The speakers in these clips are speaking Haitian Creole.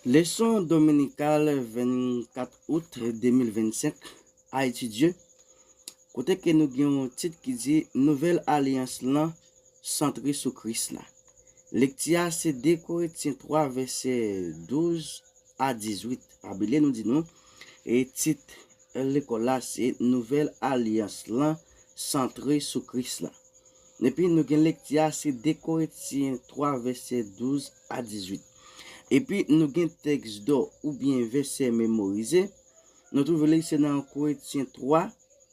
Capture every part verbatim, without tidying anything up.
Leson dominikal vennkat out de mil vennsenk a etidye, kote ke nou gen yon tit ki di Nouvèl Alyans lan santre sou Kris la. Lekti a se de Korentyen twa, vèsè douz a dizuit. Pa bliye nou di nou, e tit lekòl la se Nouvèl Alyans lan santre sou Kris la. Epi nou gen lekti a se de Korentyen twa, vèsè douz a dizuit. Epi nou gen tèks dò oubyen vèsè memorize. Nou twouve li se nan Korentyen twa,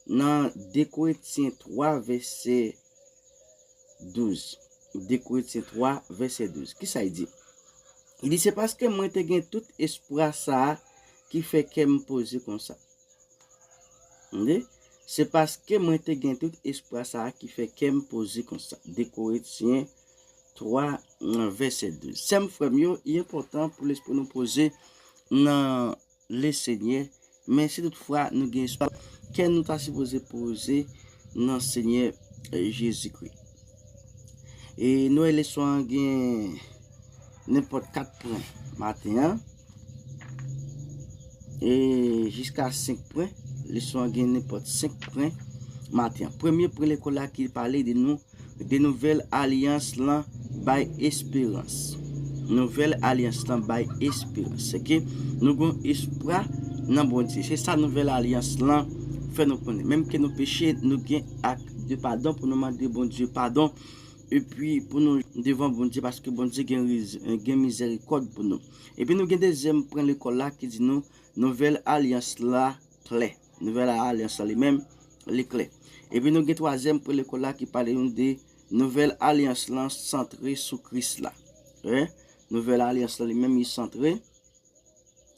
nan de Korentyen twa, vèsè douz. De Korentyen twa, vèsè douz. Kisa li di? Li di, se paske mwen te gen tout espwa sa a ki fè kè m poze konsa. Tande? Se paske mwen te gen tout espwa sa a ki fè kè m poze konsa. De Korentyen twa, vèsè douz. Sè m, frè m yo, li enpòtan pou lespri nou poze nan Lesenyè, men si toutfwa nou gen espwa, kè nou ta sipoze poze nan Senyè Jezikri. E nou wè leson an gen nenpòt kat pwen maten an. E jiska senk pwen, leson an gen nenpòt senk pwen maten an. Premye pwen lekòl la ki pale de nou, de nouvèl alyans lan bay esperans. Nouvèl alyans lan bay esperans. Se ke nou gen espwa nan Bondye. Se sa nouvèl alyans lan fè nou konnen. Menm ke nou peche, nou gen ak de padon pou nou mande Bondye padon. Epi pou nou devan Bondye, paske Bondye gen, gen mizèrikòd pou nou. Epi nou gen dezyèm pwen lekòl la ki di nou, nouvèl alyans la klè. Nouvèl alyans lan li menm, li klè. Epi nou gen twazyèm pwen lekòl la ki pale nou de nouvèl alyans lan santre sou Kris la. Wi, nouvèl alyans lan li menm, li santre,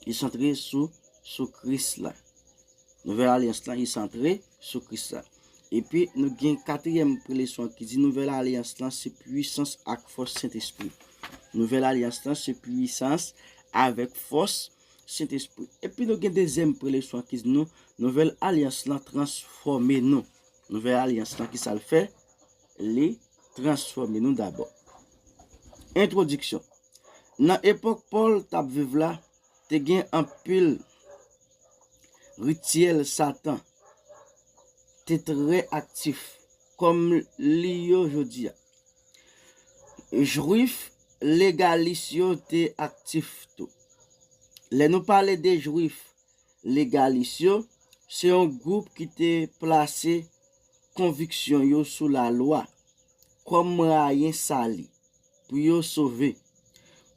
li santre sou, sou Kris la. Nouvèl alyans lan, li santre sou Kris la. Epi nou gen katriyèm pwen leson ki di nouvèl alyans lan se pwisans ak fòs Sentespri. Nouvèl alyans lan se pwisans avèk fòs Sentespri. Epi nou gen dezyèm pwen leson ki di nou, nouvèl alyans lan transfòme nou. Nouvèl alyans lan, kisa l fè? Li transfòme nou dabò. Entwodiksyon. Nan epòk Pòl t ap viv la, te gen anpil rityèl Satan te trè aktif, kòm li yo jodi a. Jwif legalis yo te aktif tou. Lè nou pale de Jwif legalis yo, se yon gwoup ki te plase konviksyon yo sou lalwa kòm mwayen sali pou yo sove.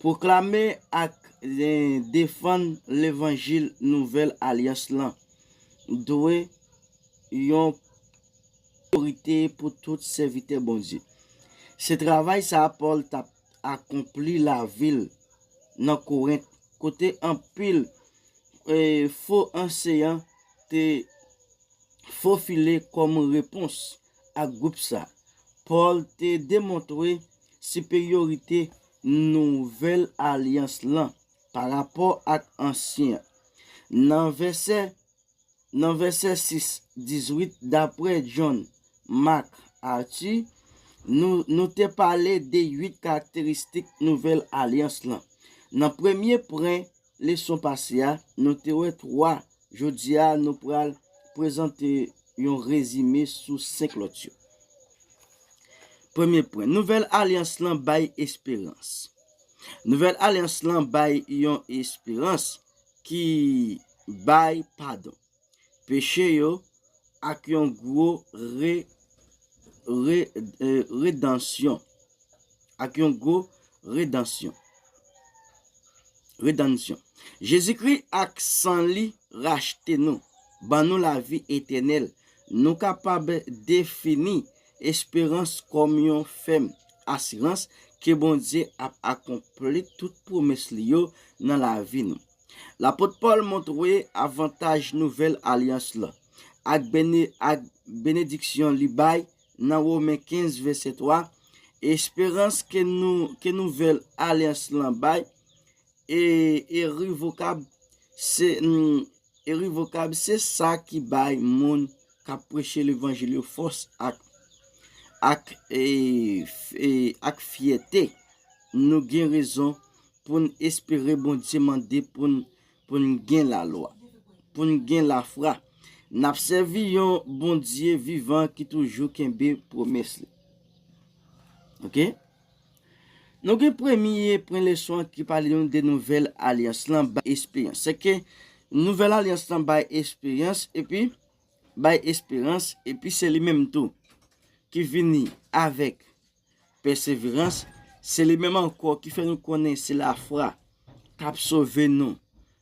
Pwoklame ak, eh, defann levanjil nouvèl alyans lan dwe yon priyorite pou tout sèvitè Bondye. Se travay sa a Pòl t ap akonpli lavil nan Korent, kote anpil, eh, fo anseyan te fofile kòm repons ak gwoup sa. Pòl te demontre siperyorite nouvèl alyans lan parapò ak ansyen an. Nan vèsè, nan vèsè sis, dizuit, daprè John MacArthur, nou, nou te pale de uit karakteristik nouvèl alyans lan. Nan premye pwen leson pase a, nou te wè twa. Jodi a, nou pral prezante yon rezime sou senk lòt yo. Premye pwen, nouvèl alyans lan bay esperans. Nouvèl alyans lan bay yon esperans ki bay padon peche yo ak yon gwo re, re, eh, redansyon, ak yon gwo redansyon. Redansyon. Jezikri ak san li rachte nou, ban nou lavi etènèl. Nou kapab defini esperans kòm yon fèm asirans ke Bondye ap akonpli tout pwomès li yo nan lavi nou. Lapot Pòl montre avantaj nouvèl alyans lan ak bene, ak benediksyon li bay nan Women kenz vèsè twa, esperans ke nou, ke nouvèl alyans lan bay e, e revokab, se, mm, e revokab, se sa ki bay moun k ap preche levanjil yo fòs ak, ak, e, f-, e, ak fyète. Nou gen rezon pou n espere Bondye mande pou n, pou n gen lalwa, pou n gen lafwa. N ap sèvi yon Bondye vivan ki toujou kenbe pwomès li. Oke? Nou gen premye pwen leson an ki pale nou de nouvèl alyans lan bay esperyans. Se ke nouvèl alyans lan bay esperyans, epi bay esperans, epi se li menm tou ki vini avèk pèseverans. Se li menm ankò ki fè nou konnen se lafwa k ap sove nou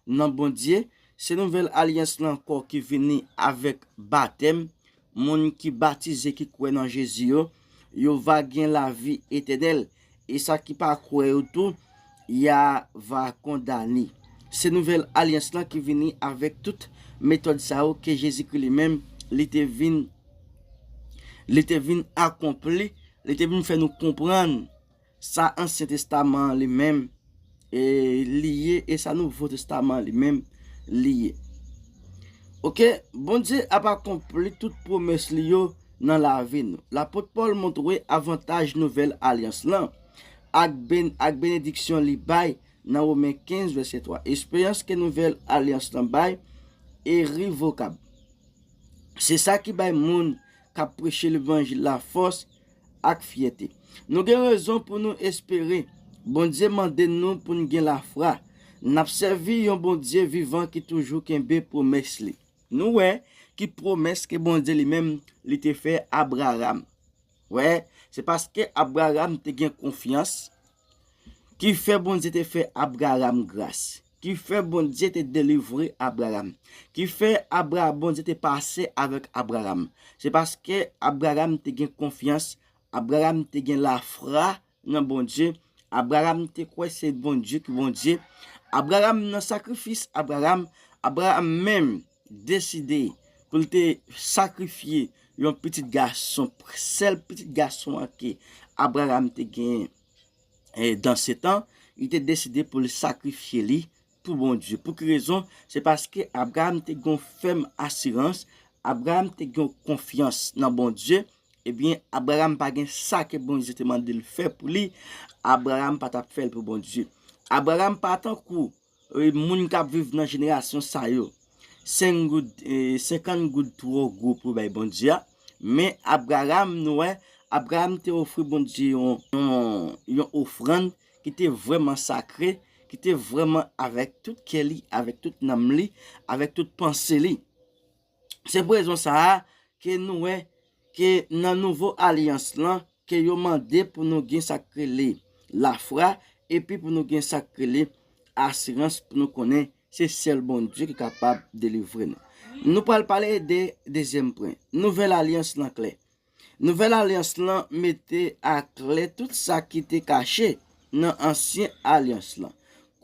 nan Bondye. Se nouvèl alyans lan ankò ki vini avèk batèm. Moun ki batize, ki kwè nan Jezi yo, yo va gen lavi etènèl. E sa ki pa kwè yo tou, y a va kondane. Se nouvèl alyans lan ki vini avèk tout metòd sa yo ke Jezikri li menm, li te vin, li te vin akonpli, li te vin fè nou konprann sa Ansyen Testaman an li menm, e, li ye, e sa Nouvo Testaman an li menm, li ye. Oke, Bondye ap akonpli tout pwomès li yo nan lavi nou. Lapot Pòl montre avantaj nouvèl alyans lan ak, ben, ak benediksyon li bay nan Women kenz, vèsè twa. Esperyans ke nouvèl alyans lan bay irevokab. Se sa ki bay moun k ap preche levanjil la fòs ak fyète. Nou gen rezon pou nou espere. Bondye mande nou pou n gen lafwa. N ap sèvi yon Bondye vivan ki toujou kenbe pwomès li. Nou wè ki pwomès ke Bondye li menm li te fè Abraram. Wè, se paske Abraram te gen konfyans ki fè Bondye te fè Abraram gras, ki fè Bondye te delivre Abraram, ki fè Abra-, Bondye te pase avèk Abraram. Se paske Abraram te gen konfyans, Abraram te gen lafwa nan Bondye, Abraram te kwè se Bondye ki Bondye. Abraram nan sakrifis, Abraram, Abraram menm deside pou l te sakrifye yon pitit gason, sèl pitit gason an ke Abraram te genyen, e, dan se tan, li te deside pou l sakrifye li pou Bondye. Pou ki rezon? Se paske Abraram te gen yon fèm asirans, Abraram te gen yon konfyans nan Bondye. Ebyen, Abraram pa gen sa ke Bondye te mande l fè pou li, Abraram pa t ap fè l pou Bondye. Abraram pa tankou, e, moun k ap viv nan jenerasyon sa yo. Senk goud, e, senkant goud twò gwo pou bay Bondye a. Men Abraram, nou wè, Abraram te ofri Bondye yon, yon, yon ofrann ki te vrèman sakre, ki te vrèman avèk tout kè li, avèk tout nanm li, avèk tout panse li. Se pou rezon sa a ke nou wè ke nan nouvo alyans lan, ke yo mande pou nou gen sa k rele lafwa, epi pou nou gen sa k rele asirans, pou nou konnen se sèl Bondye ki kapab delivre nou. Nou pral pale de dezyèm pwen. Nouvèl alyans lan klè. Nouvèl alyans lan mete aklè tout sa ki te kache nan ansyen alyans lan.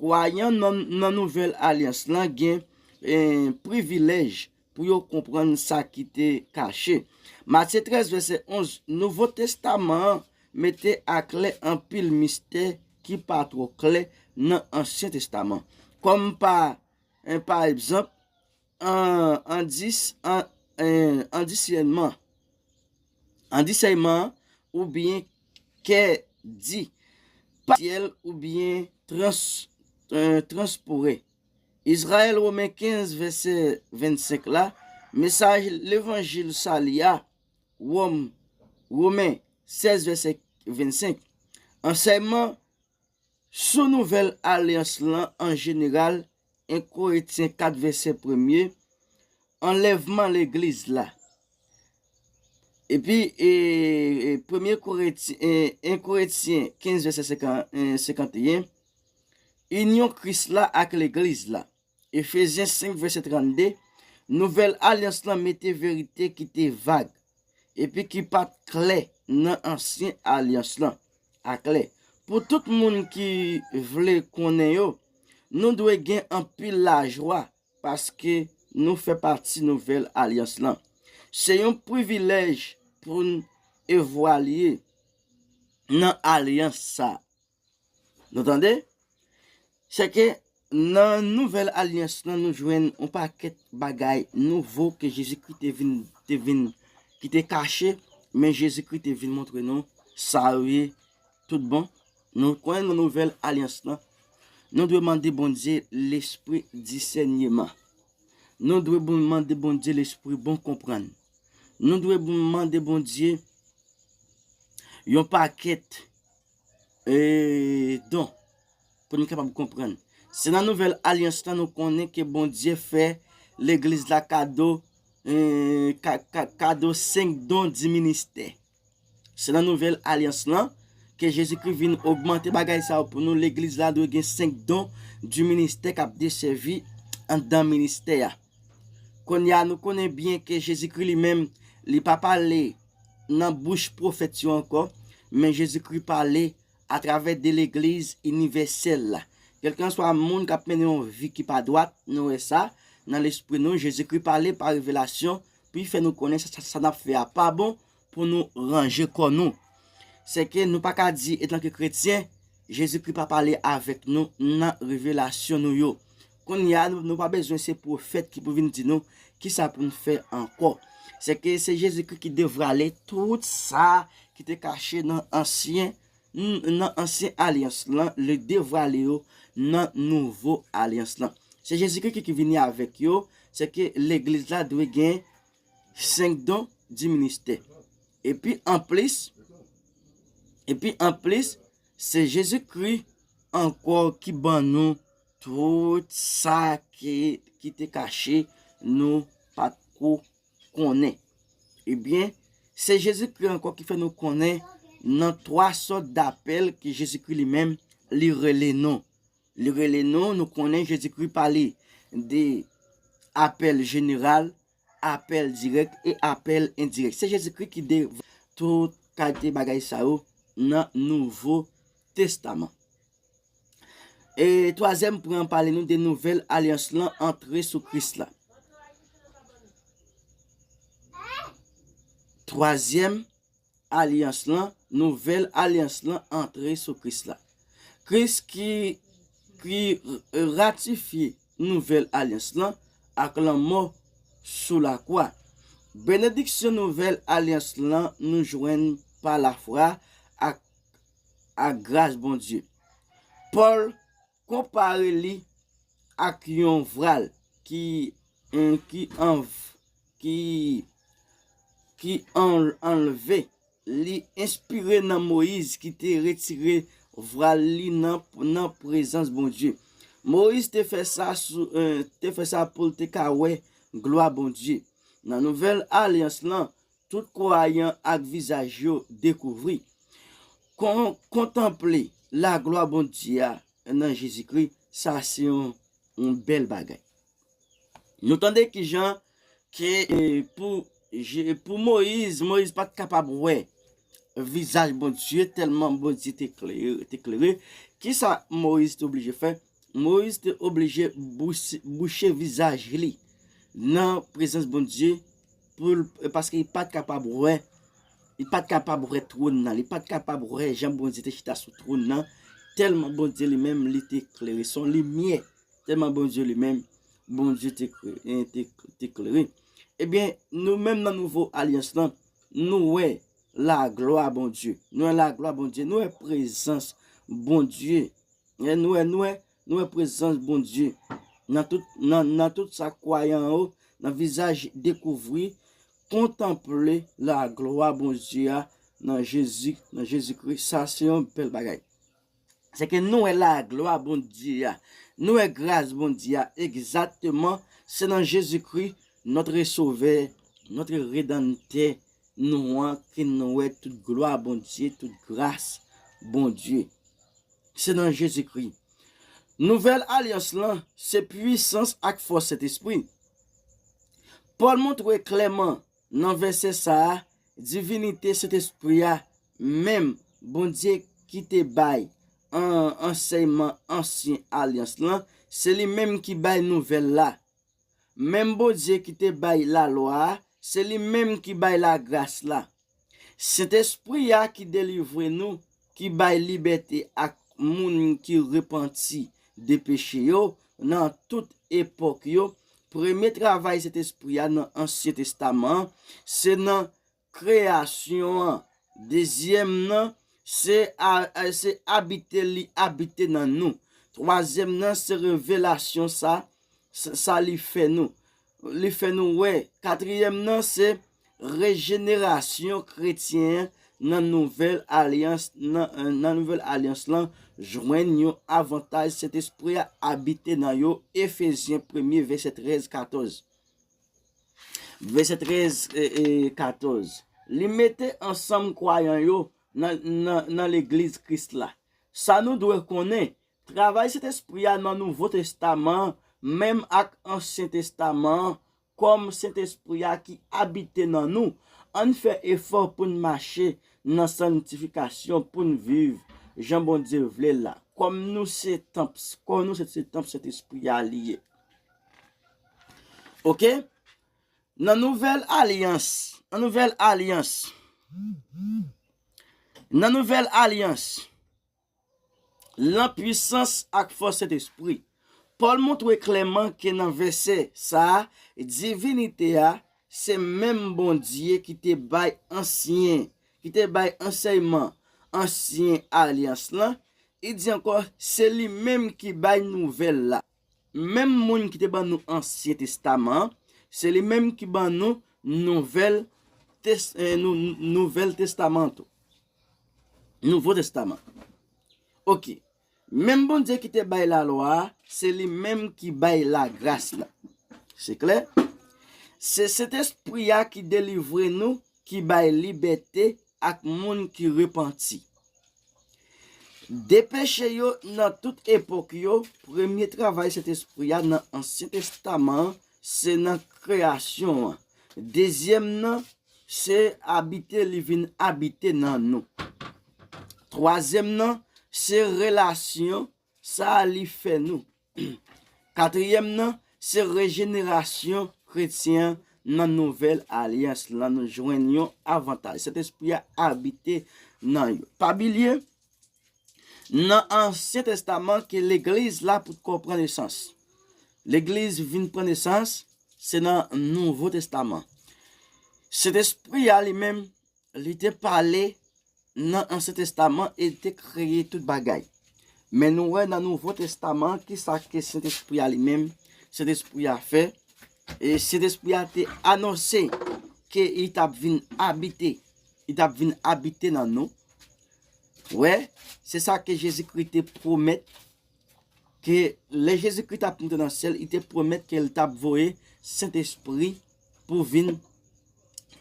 Kwayan nan, nan nouvèl alyans lan gen, eh, privilèj pou yo konprann sa ki te kache. Matye trèz, vèsè onz, Nouvo Testaman an mete aklè anpil mistè ki pa twò klè nan Ansyen Testaman. Kòm pa, eh, pa egzanp, an, an dis-, an, eh, an disyènman, an disèyman, oubyen kè di, pasyèl oubyen trans-, eh, transpore. Izrayèl, Women kenz, vèsè vennsenk la, mesaj levanjil sali a, Wòm, Women sèz, vèsè vennsenk. Ansèyman sou nouvèl alyans lan an jeneral, en Korentyen kat, vèsè premye, anlèvman legliz la. Epi, e, e, premye Korentyen, e, en Korentyen kenz, vèsè senkan, e, senkanteyen, inyon Kris la ak legliz la. Efezyen senk, vèsè trannde, nouvèl alyans lan mete verite ki te vag, epi ki pa t klè nan ansyen alyans lan, aklè. Pou tout moun ki vle konnen yo, nou dwe gen anpil lajwa paske nou fè pati nouvèl alyans lan. Se yon privilèj pou n evalye nan alyans sa. Nou tande? Se ke nan nouvèl alyans lan, nou jwenn yon pakèt bagay nouvo ke Jezikri te vin, te vin, ki te kache, men Jezikri te vin montre nou sa yo ye tout bon. Nou konnen nan nouvèl alyans lan, Nou dwe mande Bondye lespri disènyeman. Nou dwe bon, mande Bondye lespri bon konprann. Nou dwe bon, mande Bondye yon pakèt e, don pou nou kapab konprann. Se nan nouvèl alyans lan nou konnen ke Bondye fè legliz la kado, e, ka, ka, kado senk don di ministè. Se nan nouvèl alyans lan ke Jezikri vin ogmante bagay sa yo pou nou. Legliz la dwe gen senk don di ministè k ap desèvi anndan ministè a. Kounye a, nou konnen byen ke Jezikri li menm, li pa pale nan bouch pwofèt yo ankò, men Jezikri pale atravè de legliz inivèsèl la. Kèlkanswa moun k ap mennen yon vi ki pa dwat, nou wè sa nan lespri nou. Jezikri pale pa revelasyon pou l fè nou konnen sa, sa, sa n ap fè a pa bon, pou nou ranje kò nou. Sèke nou pa ka di, etanke kretyen, Jezikri pa pale avèk nou nan revelasyon nou yo. Kounye a, nou, nou pa bezwen se pwofèt ki pou vin di nou kisa pou n fè ankò. Sèke se Jezikri ki devwale tout sa ki te kache nan ansyen, n-, nan ansyen alyans lan, li devwale yo nan nouvo alyans lan. Se Jezikri ki, ki vini avèk yo, sèke legliz la dwe gen senk don di ministè. Epi anplis, epi anplis, se Jezikri ankò ki ban nou tout sa ki, ki te kache nou pa t ko konnen. Ebyen, se Jezikri ankò ki fè nou konnen nan twa sòt dapèl ke Jezikri li menm li rele nou. Li rele nou, nou konnen Jezikri pale de apèl jeneral, apèl dirèk e apèl endirèk. Se Jezikri ki de tout kalite bagay sa yo nan Nouvo Testaman. E twazyèm pwen an pale nou de nouvèl alyans lan antre sou Kris la. Twazyèm alyans lan, nouvèl alyans lan antre sou Kris la. Kris ki, ki ratifye nouvèl alyans lan ak lanmò sou lakwa. Benediksyon nouvèl alyans lan nou jwenn pa lafwa ak, ak gras Bondye. Pòl konpare li ak yon vwal ki, ki anv-, ki, ki an-, anlve. Li enspire nan Moyiz ki te retire vwal li nan, nan prezans Bondye. Moyiz te fè sa sou, eh, te fè sa pou l te ka wè glwa Bondye. Nan nouvèl alyans lan, tout kwayan ak vizaj yo dekouvri. Kon-, kontanple laglwa Bondye a nan Jezikri, sa se yon, yon bèl bagay. Nou tande kijan ke, eh, pou, Je-, pou Moyiz, Moyiz pa t kapab wè vizaj Bondye tèlman Bondye te klere, te klere. Kisa Moyiz te oblije fè? Moyiz te oblije bouche, bouche vizaj li nan prezans Bondye pou l, paske li pa t kapab wè, li pa t kapab wè twòn nan, li pa t kapab wè jan Bondye te chita sou twòn nan, tèlman Bondye li menm li te klere, se yon limyè, tèlman Bondye li menm, Bondye te kre-, te, te klere. Ebyen, nou menm nan nouvo alyans lan, nou wè laglwa Bondye. Nou wè laglwa Bondye, nou wè prezans Bondye. E nou wè, nou wè, nou wè prezans Bondye nan tout, nan, nan tout sa kwayan yo, nan vizaj dekouvri, kontanple laglwa Bondye a nan Jezi, nan Jezikri. Sa se yon bèl bagay. Se ke nou wè laglwa Bondye a, nou wè gras Bondye a, egzakteman, se nan Jezikri, notre Sauveur, notre Rédempteur, nou an, ke nou wè tout glwa Bondye, tout gras Bondye. Se nan Jezikri. Nouvèl alyans lan, se pwisans ak fòs Sentespri. Pòl montre klèman nan vèsè sa a, divinite Sentespri a, menm Bondye ki te bay an, ansèyman ansyen alyans lan, se li menm ki bay nouvèl la. Menm Bondye ki te bay lalwa a, se li menm ki bay lagras la. Sentespri a ki delivre nou, ki bay libète ak moun ki repanti de peche yo nan tout epòk yo. Premye travay Sentespri a nan Ansyen Testaman an, se nan kreyasyon an. Dezyèm nan, se a, a, se abite li abite nan nou. Twazyèm nan, se revelasyon sa, sa, sa li fè nou. Li fè nou wè. Katriyèm nan, se rejenerasyon kretyen nan nouvèl alyans, nan, nan nouvèl alyans lan, jwenn yon avantaj, Sentespri a abite nan yo, Efezyen premye, vèsè trèz, katòz. Vèsè trèz e, e katòz. Li mete ansanm kwayan yo nan, nan, nan legliz Kris la. Sa nou dwe konnen, travay Sentespri a nan Nouvo Testaman an, menm ak Ansyen Testaman an, kòm Sentespri a ki abite nan nou, ann fè efò pou n mache nan santifikasyon, pou n viv jan Bondye vle l la. Kòm nou se tanp, kòm nou se, se tanp Sentespri a li ye. Oke? Nan nouvèl alyans, nan nouvèl alyans, nan nouvèl alyans, lan pwisans ak fòs Sentespri. Pòl montre klèman ke nan vèsè sa a, divinite a, se menm Bondye ki te bay ansyen, ki te bay ansèyman ansyen alyans lan, li di ankò, se li menm ki bay nouvèl la. Menm moun ki te ban nou Ansyen Testaman an, se li menm ki ban nou Nouvèl Tes-, eh, nou, Nouvèl Testaman tou. Nouvo Testaman. Oke. Menm Bondye ki te bay lalwa a, se li menm ki bay lagras la. Se klè? Se Sentespri a ki delivre nou, ki bay libète ak moun ki repanti. De peche yo nan tout epòk yo, premye travay Sentespri a nan Ansyen Testaman an, se nan kreyasyon an. Dezyèm nan, se abite, li vin abite nan nou. Twazyèm nan, se relasyon sa a li fè nou. Katriyèm nan, se rejenerasyon kretyen an nan nouvèl alyans lan, nou jwenn yon avantaj. Sentespri a abite nan yo. Pa bliye, nan Ansyen Testaman ke legliz la potko pran nesans. Legliz vin pran nesans, se nan Nouvo Testaman. Sentespri a li menm, li te pale nan Ansyen Testaman e li te kreye tout bagay. Men nou wè nan Nouvo Testaman, ki sa ke Sentespri a li menm, Sentespri a fè, e Sentespri a te anonse ke li t ap vin abite, li t ap vin abite nan nou. Wè, se sa ke Jezikri te pwomèt, ke lè Jezikri t ap monte nan syèl, li te pwomèt ke li t ap voye Sentespri pou vin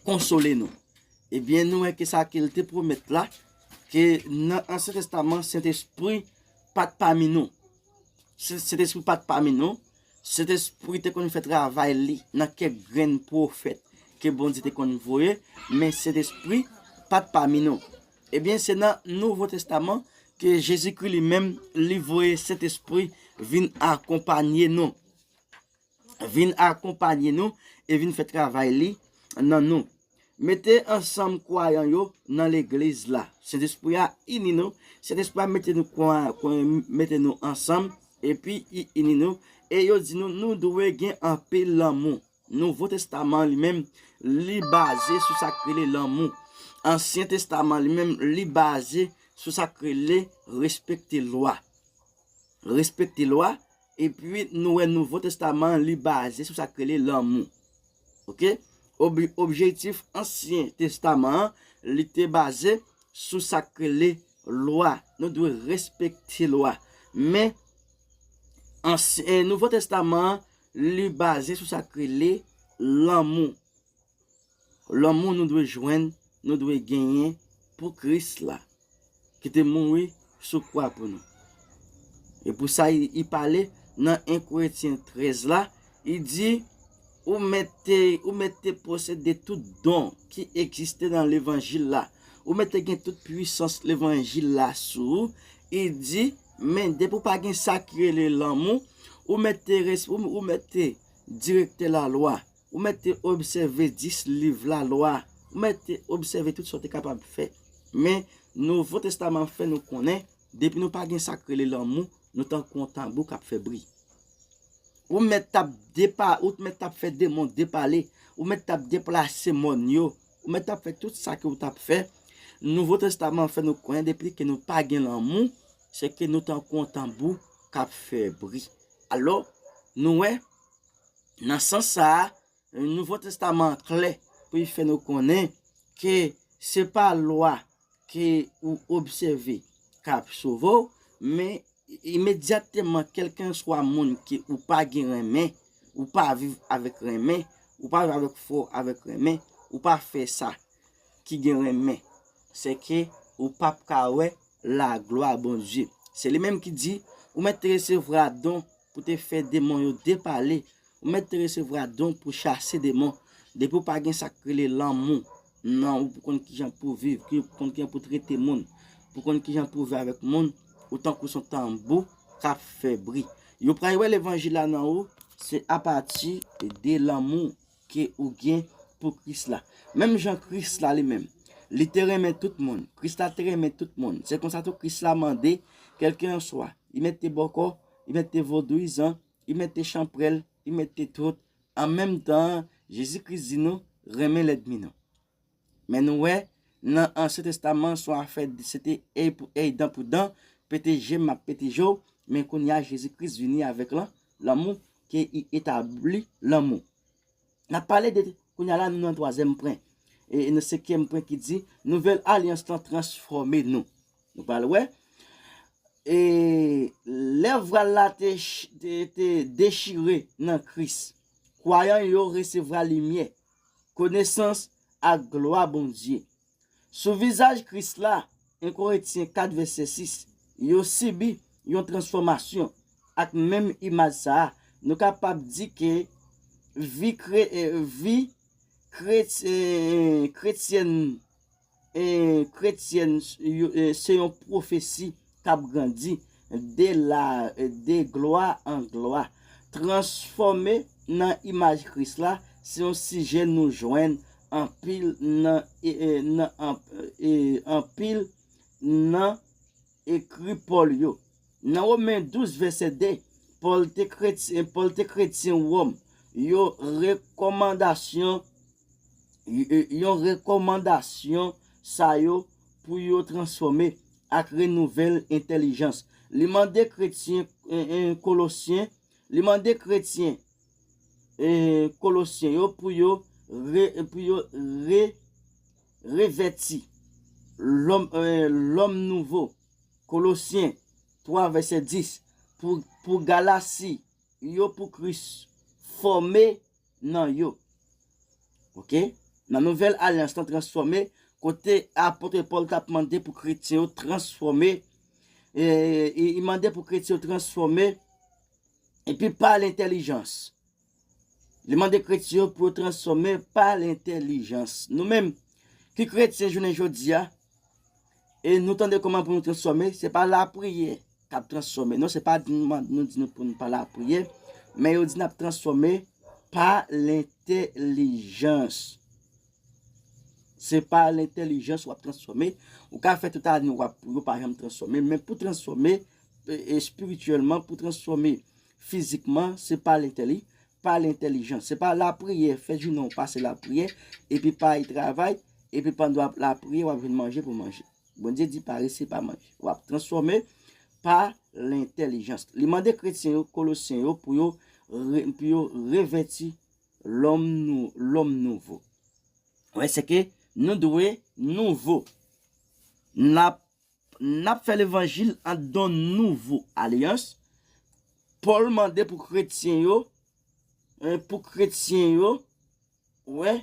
konsole nou. Ebyen, nou wè ke sa ke li te pwomèt la, ke nan Ansyen Testaman, Sentespri pa t pami nou. Sen-, Sentespri pa t pami nou. Sentespri te konn fè travay li nan kèk grenn pwofèt ke Bondye te konn voye, men Sentespri pa t pami nou. Ebyen, se nan Nouvo Testaman ke Jezikri li menm, li voye Sentespri vin akonpanye nou. Vin akonpanye nou e vin fè travay li nan nou. Mete ansanm kwayan yo nan legliz la. Sentespri a ini nou. Sentespri a mete nou kwa-, kwa-, mete nou ansanm, epi li ini nou. E yo di nou, nou dwe gen anpil lanmou. Nouvo Testaman li menm, li baze sou sa k rele lanmou. Ansyen Testaman li menm, li baze sou sa k rele respekte lwa. Respekte lwa, epi nou wè Nouvo Testaman, li baze sou sa k rele lanmou. Oke? Ob-, objektif Ansyen Testaman an, li te baze sou sa k rele lwa. Nou dwe respekte lwa. Men, Ansyen, Nouvo Testaman an, li baze sou sa k rele lanmou. Lanmou nou dwe jwenn, nou dwe genyen pou Kris la, ki te mouri sou kwa pou nou. E pou sa, li, li pale nan en Korentyen trèz la, li di, ou mèt te, ou mèt te posede tout don ki egziste nan levanjil la. Ou mèt te gen tout pwisans levanjil la sou ou. Li di, men depi w pa gen sa ki rele lanmou, ou mèt te res-, ou, ou mèt te direktè lalwa. Ou mèt te obsève dis liv lalwa. Ou mèt te obsève tout sa w te kapab fè. Men, Nouvo Testaman fè nou konnen, depi nou pa gen sa k rele lanmou, nou tankou yon tanbou k ap fè bri. Ou mèt t ap depa-, ou mèt t ap fè demon depale. Ou mèt t ap deplase mòn yo. Ou mèt t ap fè tout sa ke w t ap fè. Nouvo Testaman fè nou konnen, depi ke nou pa gen lanmou, se ke nou tankou yon tanbou k ap fè bri. Alò, nou wè, nan sans sa a, Nouvo Testaman an klè pou l fè nou konnen ke se pa lwa ke ou obsève k ap sove w, men imedyatman, kèlkenswa moun ke ou pa gen renmen, ou pa viv avèk renmen, ou pa viv avèk fò avèk renmen, ou pa fè sa ki gen renmen, sèke ou p ap ka wè laglwa Bondye. Se li menm ki di, ou mèt te resevwa don pou te fè demon yo depale, ou mèt te resevwa don pou chase demon. Depi w pa gen sa k rele lanmou nan ou, pou konn kijan pou viv, ki pou konn kijan pou trete moun, pou konn kijan pou viv avèk moun, ou tankou se yon tanbou k ap fè bri. Yo pral wè levanjil la nan ou, se apati de lanmou ke ou gen pou Kris la. Menm jan Kris la li menm, li te renmen tout moun. Kris la te renmen tout moun. Se konsa tou Kris la mande, kèlkenswa, li mèt te bòkò, li mèt te vodouyizan, li mèt te chanpwèl, li mèt te tout. An menm tan, Jezi Kris di nou, renmen lènmi nou. Men nou wè, nan Ansyen Testaman, se yon afè, se te èy pou èy, dan pou dan, pete je m, m ap pete je w, men kounye a, Jezi Kris vini avèk lan, lanmou, ke li etabli lanmou. N ap pale de, kounye a la, nou nan twazyèm pwen. E, e nan senkyèm pwen ki di, nouvèl alyans lan transfòme nou. Nou pral wè. E lè vwal la te, ch- te, te dechire nan Kris, kwayan yo resevwa limyè, konesans ak glwa Bondye. Sou vizaj Kris la, en Korentyen kat vèsè sis, yo sibi yon transfòmasyon. Ak menm imaj sa a, nou kapab di ke vi, kre, eh, vi kret, eh, kretyèn, eh, kretyèn yo, eh, se yon pwofesi k ap grandi de la, eh, de glwa an glwa. Transfòme nan imaj Kris la, se yon sijè nou jwenn anpil nan, e, e, nan, an, e, anpil nan ekri Pòl yo. Nan Women douz vèsè de, Pòl te kretyen, Pòl te kretyen Wòm yo rekòmandasyon, y- y- yon rekòmandasyon sa yo pou yo transfòme ak renouvèl entèlijans. Li mande kretyen, en, en, Kolosyen, li mande kretyen, en, Kolosyen yo pou yo re, pou yo re, revèti lòm, eh, lòm nouvo. Kolosyen twa vèsè dis, pou, pou Galasi yo, pou Kris fòme nan yo. Oke? Nan nouvèl alyans lan transfòme, kote apot Pòl t ap mande pou kretyen yo transfòme, e, e, li mande pou kretyen yo transfòme, epi pa lentèlijans. Li mande kretyen yo pou yo transfòme pa lentèlijans. Nou menm, ki kretyen jounen jodi a, e nou tande kòman pou nou transfòme, se pa lapriyè k ap transfòme. Non, se pa di nou, nou di nou pou nou pa lapriyè, men yo di n ap transfòme pa lentèlijans. Se pa lentèlijans w ap transfòme. Ou ka fè tout ane w ap, ou pa janm transfòme, men pou transfòme, e, espirityèlman, pou transfòme fizikman, se pa lentèli, pa lentèlijans. Se pa lapriyè, fè jounen w pase lapriyè, epi pa al travay, epi pandan w ap lapriyè, w ap jwenn manje pou manje. Bondye di, parese pa manje. W ap transfòme pa lentèlijans. Li mande kretyen yo, Kolosyen yo, pou yo, re- pou yo revèti lòm nou, lòm nouvo. Wè, se ke nou dwe nouvo. N ap, n ap fè levanjil an don nouvo alyans. Pòl mande pou kretyen yo, eh, pou kretyen yo, wè,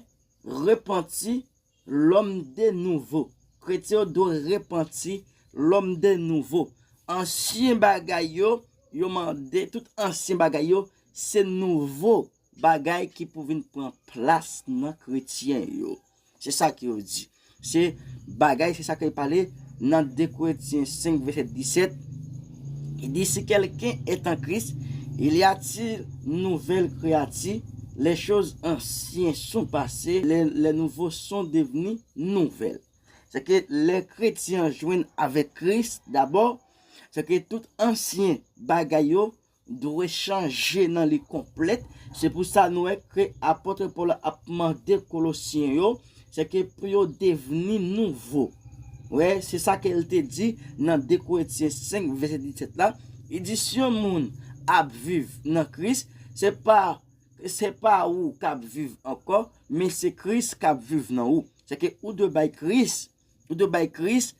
repanti, lòm de nouvo. Kretyen yo dwe repanti, lòm de nouvo. Ansyen bagay yo, yo mande, tout ansyen bagay yo, se nouvo bagay ki pou vin pran plas nan kretyen yo. Se sa ke yo di. Se bagay, se sa ke l pale nan de Korentyen senk vèsè disèt. Li di, si quelqu'un est en Christ, il y a une nouvelle créature, les choses anciennes sont passées, les, les nouveaux sont devenus nouvelles. Se ke lè kretyen an jwenn avèk Kris dabò, se ke tout ansyen bagay yo dwe chanje nan li konplèt. Se pou sa nou wè ke apot Pòl ap mande Kolosyen yo, se ke pou yo devni nouvo. Wè, se sa ke l te di nan de Korentyen senk vèsè disèt la, Li di, si yon moun ap viv nan Kris, se pa, se pa ou k ap viv ankò, men se Kris k ap viv nan ou. Se ke ou dwe bay Kris, ou dwe bay Kris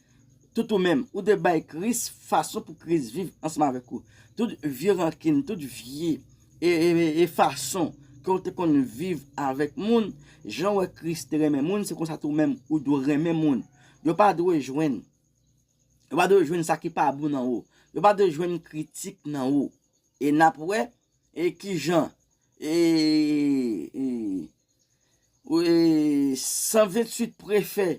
tout ou menm. Ou dwe bay Kris fason pou Kris viv ansanm avèk ou. Tout vye rankin, tout vye e, e, e fason ke w te konn viv avèk moun, jan w wè Kris te renmen moun, se konsa tou menm ou dwe renmen moun. Yo pa dwe jwenn Yo pa dwe jwenn sa ki pa bon nan ou. Yo pa dwe jwenn kritik nan ou. E n ap wè, e kijan, e, e, e, san venntuit prefè,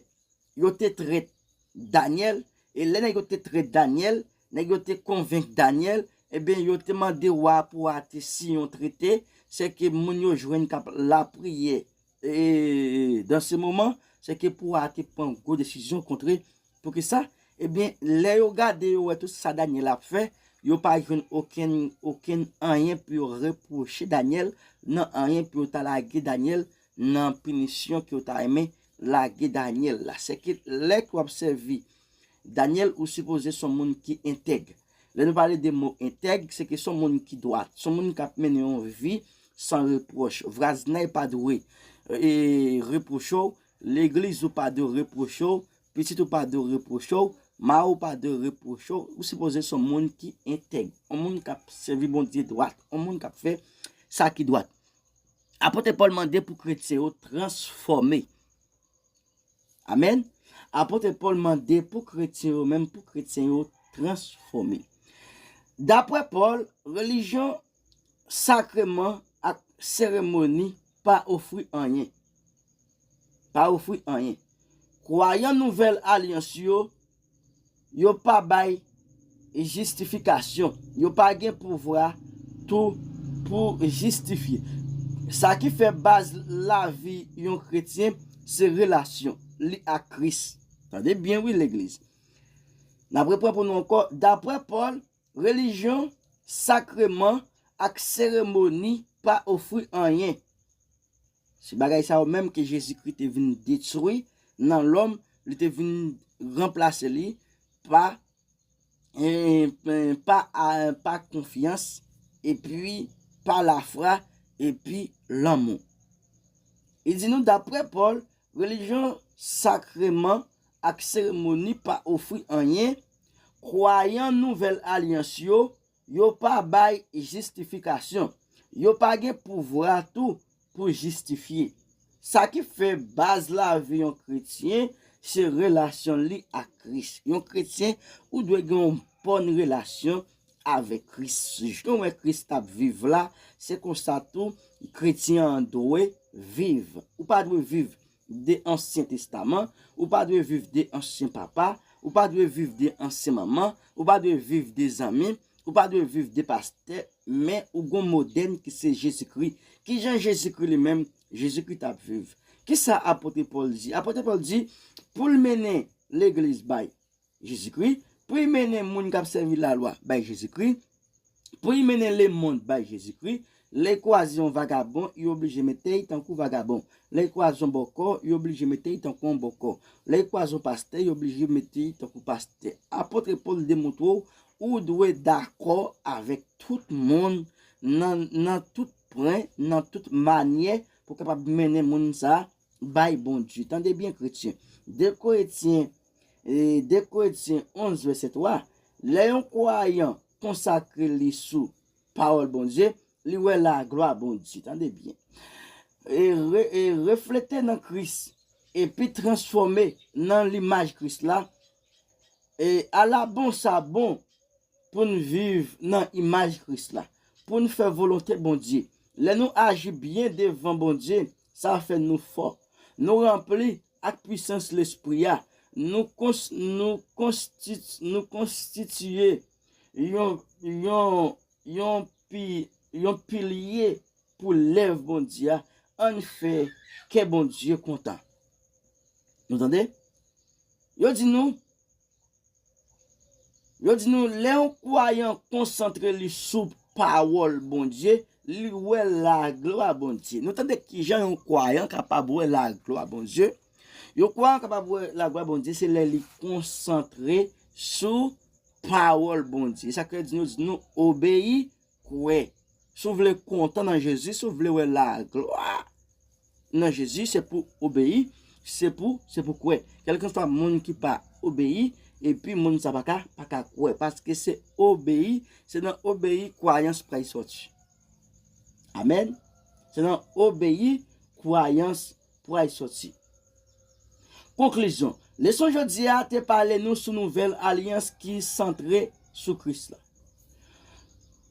yo te trèt Danyèl, e lè nèg yo te trèt Danyèl, nèg yo te konvenk Danyèl, ebyen, yo te mande wa pou wa te siyen yon trete, se ke moun yo jwenn k ap lapriyè, e, dan se moman, se ke pou wa te pran gwo desizyon kontre. Poukisa? Ebyen, lè yo gade, yo wè tout sa Danyèl ap fè, yo pa jwenn okenn, okenn anyen pou yo repwoche Danyèl, nan anyen pou yo ta lage Danyèl, nan pinisyon ke yo ta renmen lage Danyèl la. Se ke lè ke w ap sèvi Danyèl, ou sipoze se yon moun ki entèg. Lè nou pale de mo entèg, se ke se yon moun ki dwat, se yon moun k ap mennen yon vi san repwòch. Vwazinay pa dwe, e, repwoche w, legliz ou pa dwe repwoche w, pitit ou pa dwe repwoche w, mari w pa dwe repwoche w. Ou sipoze se yon moun ki entèg, yon moun k ap sèvi Bondye dwat, yon moun k ap fè sa ki dwat. Apot Pòl mande pou kretyen yo transfòme. Amèn. Apot Pòl mande pou kretyen yo, menm pou kretyen yo transfòme. Daprè Pòl, relijyon, sakreman ak seremoni pa ofri anyen. Pa ofri anyen. Kwayan nouvèl alyans yo, yo pa bay jistifikasyon. Yo pa gen pouvwa tou pou jistifye. Sa ki fè baz lavi yon kretyen, se relasyon li ak Kris. Tande byen, wi, legliz. N ap repran pou nou ankò. Daprè Pòl, relijyon, sakreman ak seremoni pa ofri anyen. Se bagay sa yo menm ke Jezikri te vin detwi nan lòm, li te vin ranplase li pa, eh, pa, a, pa konfyans, epi pa lafwa, epi lanmou. Li di nou, daprè Pòl, relijyon, sakreman ak seremoni pa ofri anyen. Kwayan nouvèl alyans yo, yo pa bay jistifikasyon. Yo pa gen pouvwa tou pou jistifye. Sa ki fè baz lavi yon kretyen, se relasyon li ak Kris. Yon kretyen, ou dwe gen yon bòn relasyon avèk Kris. Jan w wè Kris t ap viv la, se konsa tou kretyen an dwe viv. Ou pa dwe viv de Ansyen Testaman, ou pa dwe viv de ansyen papa, ou pa dwe viv de ansyen manman, ou pa dwe viv de zanmi, ou pa dwe viv de pastè, men ou gon modèl ki se Jezikri. Kijan Jezikri li menm, Jezikri t ap viv? Kisa apot Pòl di? Apot Pòl di, pou l mennen legliz bay Jezikri, pou l mennen moun k ap sèvi lalwa bay Jezikri, pou l mennen lemonn bay Jezikri, lè l kwaze yon vagabon, li oblije mete l tankou vagabon. Lè l kwaze yon bòkò, li oblije mete l tankou yon bòkò. Lè l kwaze yon pastè, li oblije mete l tankou pastè. Apot Pòl demontre w, ou dwe dakò avèk tout moun nan, nan tout pwen, nan tout manyè pou w kapab mennen moun sa a bay Bondye. Tande byen, kretyen. De Korentyen, e, de Korentyen onz, vèsè twa, lè yon kwayan konsakre li sou pawòl Bondye, li wè laglwa Bondye. Tande byen. E, re, e reflete nan Kris, epi transfòme nan limaj Kris la. E ala bon sa bon pou n viv nan imaj Kris la, pou n fè volonte Bondye. Lè nou aji byen devan Bondye, sa fè nou fò. Nou ranpli ak pwisans Lespri a. Nou kons-, nou konstit-, nou konstitiye yon, yon, yon pi-, yon pilye pou lèv Bondye a. Ann fè kè Bondye kontan. Nou tande? Yo di nou, yo di nou, lè yon kwayan konsantre li sou pawòl Bondye, li wè laglwa Bondye. Nou tande kijan yon kwayan kapab wè laglwa Bondye? Yon kwayan kapab wè laglwa Bondye, se lè li konsantre sou pawòl Bondye. Sa k fè di nou, di nou obeyi, kwè. Si w vle kontan nan Jezi, si w vle wè laglwa nan Jezi, se pou obeyi, se pou, se pou kwè. Kèlkeswa moun ki pa obeyi, epi moun sa pa ka, pa ka kwè. Paske se obeyi, se nan obeyi kwayans pral sòti. Amèn. Se nan obeyi kwayans pral sòti. Konklizyon. Leson jodi a te pale nou sou nouvèl alyans ki santre sou Kris la.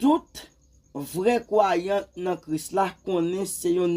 Tout vrè kwayan nan Kris la konnen se yon